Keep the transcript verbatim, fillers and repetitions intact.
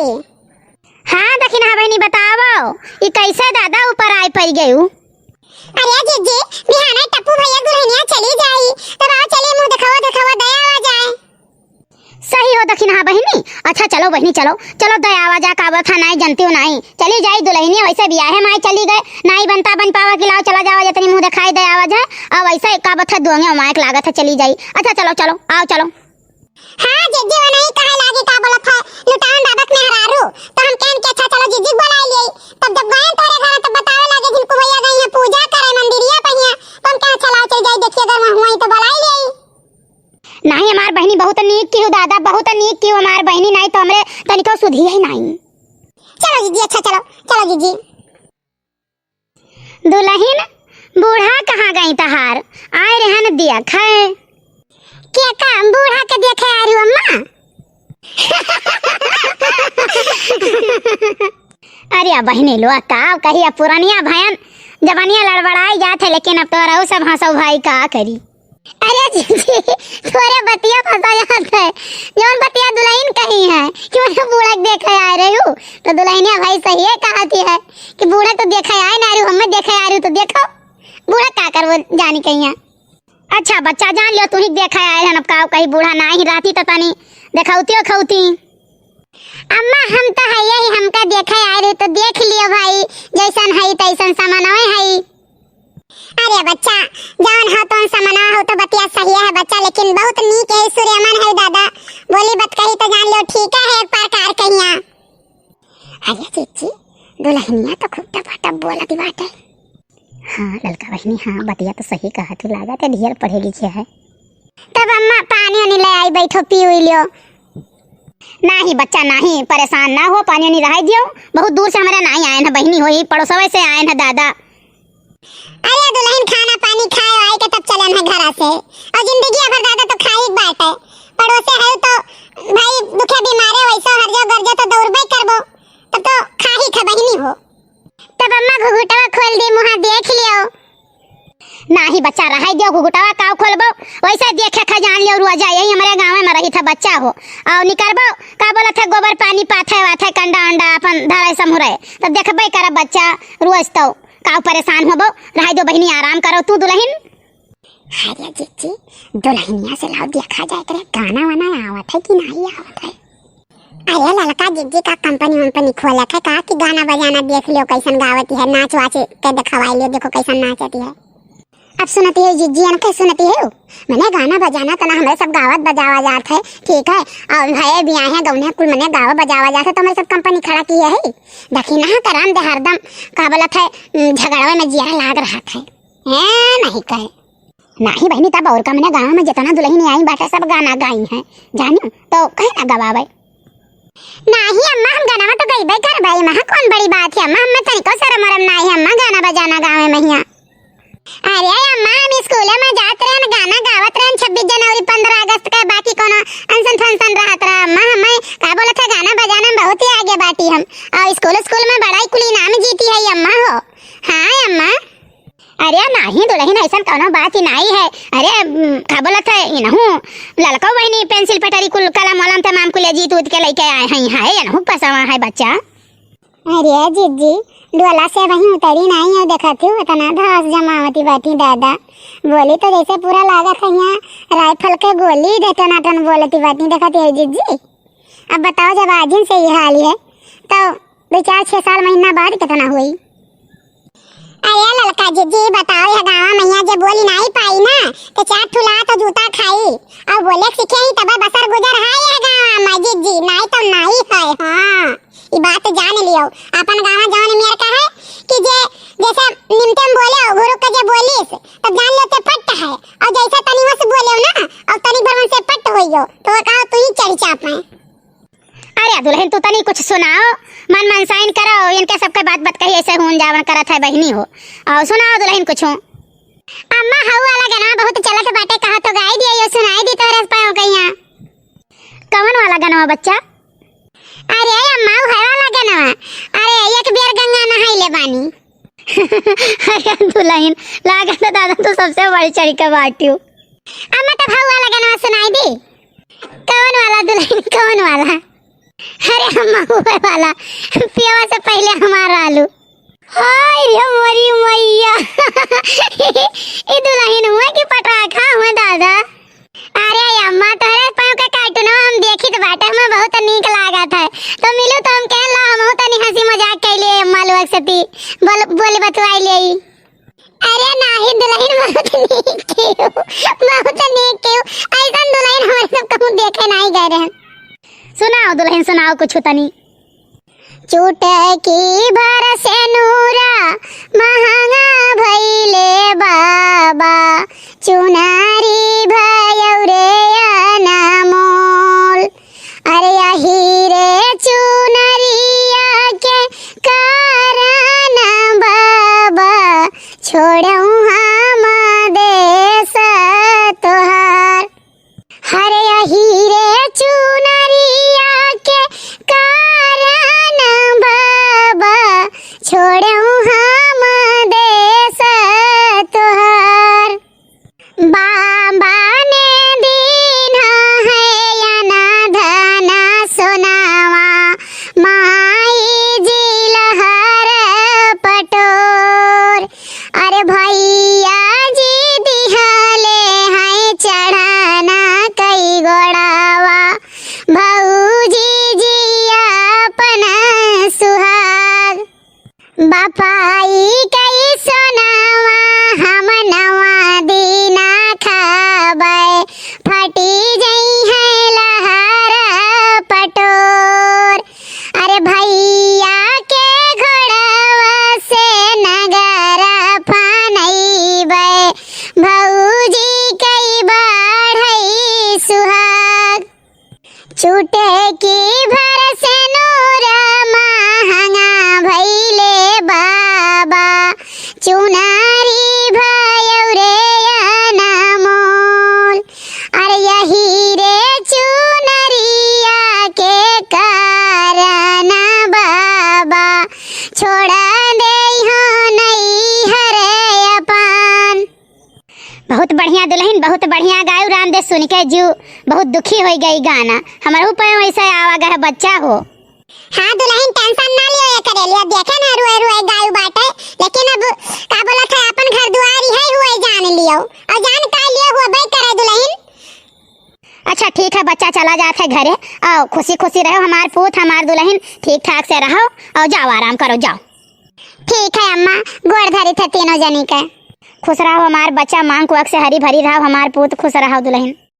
हाँ दखिनहा बहिनी, बतावो, ई कैसे दादा ऊपर आइ परि गयू? अरे जिज्जी, बिहाने टप्पू भैया दुल्हनिया चली जाई, तब आओ चली मुँह देखावा देखावा दया आवा जाए। सही हो दखिनहा बहिनी, अच्छा चलो बहिनी चलो, चलो दया आवा जा, का बोलत है नाई जनती हो नाई, चली जाई दुल्हनिया, वैसे बियाहे माई चली गए, नाई बनता बन पावा कि लाओ चला जावा जतनी मुँह देखाई दया आवा जाए, और वैसे का बोलत है दुआंगे माइक लागत है चली जाई, अच्छा चलो चलो आओ चलो। हाँ जिज्जी, वो नहीं कहे लागी का बोलत है, लुटावन दादा के मेहरारू, तो हम कहन के अच्छा चलो जिज्जी के बोलाई लियाई। तब जब गए तोरे घर तो बतावे लागे झिनकू भैया गई है पूजा करे मंदिरिया पहिया, तो हम कहे अच्छा लाओ चल जाई देखिए अगर वहाँ हुई तो बोलाई लियाई। नहीं हमार बहिनी बहुत नीक की हो दादा, बहुत नीक की हो हमार बहिनी, नहीं तो हमरे तनिको सुधी ही नहीं। चलो जिज्जी, अच्छा चलो, चलो जिज्जी। दुलहिन, बूढ़ा कहाँ गई तहार? आए रहन देखे। के का, बूढ़ा के देखे आ रही अम्मा? अरे बहिनी लोग का कही, अब पुरनिया भयन जबनिया लड़बड़ाई जात है, लेकिन अब तो रहू सब हंसो भाई का करी। अरे जिज्जी, तोरे बतिया फंसा जात है। जौन बतिया दुलहिन कही है कि उन्हें बूढ़ा के देखे आए रही हूँ, तो दुलहिनिया भाई सही है कहती है कि बूढ़ा तो देखे आए ना रही, हमें देखे आए रही, तो देखो बूढ़ा का करबो जानी कहिया। अच्छा बच्चा जान लियो, तू ही देखे आए हन, अब का कही बूढ़ा ना ही रहती तो तनी देखौती खौती। अम्मा हम तो है यही, हमका देखे आए रही तो देख लियो भाई, जैसन है तैसन समनवे है। अरे बच्चा, जौन हो तौन समनवा हो तो बतिया सही है बच्चा, लेकिन बहुत नीक है, सूर्यमन है दादा, बोली बत कही तो जान लो ठीक है एक प्रकार कहिया। अरे जिज्जी, दुलहिनिया तो खूब टपाटप बोलत बाटे। हाँ ललका बहिनी, हाँ बतिया तो सही कहत है, लागत है ढेर पढ़े लिखे है। तब अम्मा पानी उनी ले आई, बैठो पी उई लियो। नाही बच्चा नाही, परेशान ना हो, पानी उनी रहाई दियो। बहुत दूर से हमारे नाही आए हैं बहिनी हो, यही पड़ोसवे से आए हैं दादा। अरे दुलहिन खाना पानी खाए आए के तब चलन है घरा से, और जिंदगी भर दादा तो खाई के बाटे। पड़ोसे है तो भाई दुखे बीमारे वैसा हर जो गर्जे तो दौड़बे करबो, तब तो खाही खा बहिनी हो। तब अम्मा घुघुटवा खोल दी, मुहा देख लियो। नाही बच्चा, रहाई दियो, घुघुटवा काव खोलबो, वैसे देखे खा जान लियो, रुआ जा, यही हमरे गाँव में रही था बच्चा हो, और निकरबो, का बोलत है, गोबर पानी पाथे वाथे, कंडा अंडा अपन धरे समूरे, तब देखबे करब बच्चा, रुआ तो काव परेशान होबो, रहाई दो बहिनी, आराम करो तू दुलहिन। अरे जिज्जी, दुलहिनिया से लाओ देखा जाए करे गाना वाना आवत है कि नाही आवत है। अरे ललका जिज्जी का कंपनी वंपनी खोलत है का कि गाना बजाना देख लियो कैसन गावत है, नाच वाच के दिखवाई लियो, देखो कैसन नाचत है। अब सुनती है जिज्जी, एनके सुनती है, मने गाना बजाना तना हमरे सब गावत बजावा जात है, ठीक है, और भये बियाहे गौने कुल मने गावा बजावा जात है, तो हमरे सब कंपनी खड़ा की है, देखी ना करम दे हरदम, का बोलत है, उम, झगड़वे में जिया लाग रहत है। हैं, नाही कहे। नाही बहिनी, तब और का, मने गाँव में जितना दुलहिन आई बाटे, सब गाना गाई हैं, जानियो, तो कहे ना गवावे। नाही अम्मा, हम गाना तो गईबे करबे, महा कौन बड़ी बात है अम्मा, हमें तनिको शरम वरम नाही है अम्मा, गाना बजाना गाँव में हिया। अरे अम्मा, हम स्कूल में जात रहन, गाना गावत रहन, छब्बीस जनवरी, पन्द्रह अगस्त का, बाकी कोनो अनशन फंक्शन रहत रहा अम्मा, हमें का बोलत है, गाना बजाना में बहुत ही आगे बाटी हम, और स्कूल, स्कूल में बड़ा ही कुल इनाम जीती है अम्मा हो। हाँ अम्मा। अरे नाही दुलहिन, ऐसन कौनो बात ही नाही है। अरे, उम, का बोलत है, इनहू ललको बहिनी पेंसिल पटरी कुल कलम वलम तमाम कुल जीत उत के लेके आए हैं, हाय, इनहू पसवा है बच्चा। अरे जिज्जी, डोला से वहीं उतरी नाही है, देखत हूँ, इतना धस जमावती बाटी दादा। बोली तो जैसे पूरा लागत है यहाँ राइफल के गोली दे टनाटन बोलती बाटी, देखत है जिज्जी। अब बताओ, जब आजिन से ये हाल है, तो दो चार छह साल महीना बाद कितना हुई? अरे ललका जिज्जी, बताओ, यह गाँव मैया जे बोली नाही पाई ना, तो चार ठुला तो जूता खाई। और बोले सीखे ही तब बसर गुजर है यह गाँव में जिज्जी, नाही तो नाही है। हाँ, ये बात जान लियो, अपन गाँव जौन मेर का है कि जे जैसे निमते में बोले हो, गुरु के जे बोलिस, तब जान लो ते पट्ट है, और जैसे तनी वस बोले हो ना, और तनी भर से पट्ट होइयो, तो वो कहो तू ही चढ़ चाप है। अरे दुलहिन, तू तनी कुछ सुनाओ, मन मनसाइन करो, इनके सबके बात बात कही ऐसे हून जावन करत है बहिनी हो। और सुनाओ दुलहिन कुछ। अम्मा, हऊ वाला गाना बहुत चलत बाटे, कहा तो गाई दिया, यो सुनाई दी तोहरे पाँव कहिया। कौन वाला गाना बच्चा? अरे अम्मा, ऊ है वाला गाना, अरे एक बेर गंगा नहाई ले बानी। अरे दुलहिन, लागत है दादा तू सबसे बढ़ चढ़ के बाटियो। अम्मा, तब हऊ वाला गाना सुनाई दी। कौन वाला दुलहिन, कौन वाला? अरे अम्मा, हुए वाला पियवा से पहिले हमार रहलू। हाय रे मोरी मैया। ई दुलहिन हुए कि पटाखा हुए दादा? अरे अम्मा, तोहरे पाँव के cartoon हम देखित बाटे, हमें बहुत नीक लागत है। तो मिलू तो हम कहन ला, हमहू तनी हँसी मजाक कैले अम्मा लोग से ती। बोल, बोल बतुआई लेई। अरे नाही दुलहिन, बहुत नीक कियो, बहुत नीक कियो। ऐसन दुलहिन हमरे सब कहूँ देखे नाही गए रहन। सुनाओ दुलहिन, सुनाओ कुछ तनी। चुटकी भर सेनुरा महँगा भइले बाबा, चुनारी भयौ रे अनमोल। अरे यही रे चुनरिया के कारण बाबा, छोड़ौ हम देश तोहार। हरे यही रे चुनरिया के कारण बाबा, छोड़ौ हम देश तोहार। बाबा ने दीन्हा है अना धना सोनावा, माई जी लहर पटोर। अरे भैया जी दिहले हैं चढ़ना कई गोड़ावा, भौजी जी अपन सुहाग। बापाई कई सोनावा हम नवा दीना खाबै, फटी जइहैं लहर पटोर। अरे भैया के घोड़वा से नगर फानैबै, भौजी कई बाढ़ै सुहाग। चुटकी भर सेनुरा महँगा भइले बाबा, चुनारी भयौ रे अनमोल। अरे यही रे चुनरिया के कारण बाबा, छोड़ा देइहो नैहर अपन। बहुत बढ़िया दुलहिन, बहुत बढ़िया गायू रामदेव, सुन के जीव बहुत दुखी होइ गई गाना। हमरहू पे वैसे आवा गए बच्चा हो। हाँ दुलहिन, tension ना लियो ये करे लियो, देखे ना रुए रुए गायू बाटे, लेकिन अब का बोलत है, अपन घर दुआरी है हुए जान लियो, और जान का लियो हुए बे करे दुलहिन। अच्छा ठीक है बच्चा, चला जात है घरे, आओ खुशी खुशी रहो हमार पूत, हमार दुलहिन, ठीक ठाक से रहो और जाओ आराम करो, जाओ। ठीक है अम्मा, गोड़ धरी थे तीनों जनी के। खुश रहो हमार बच्चा, मांग कुअक से हरी भरी रहो हमार पूत, खुश रहो दुलहिन।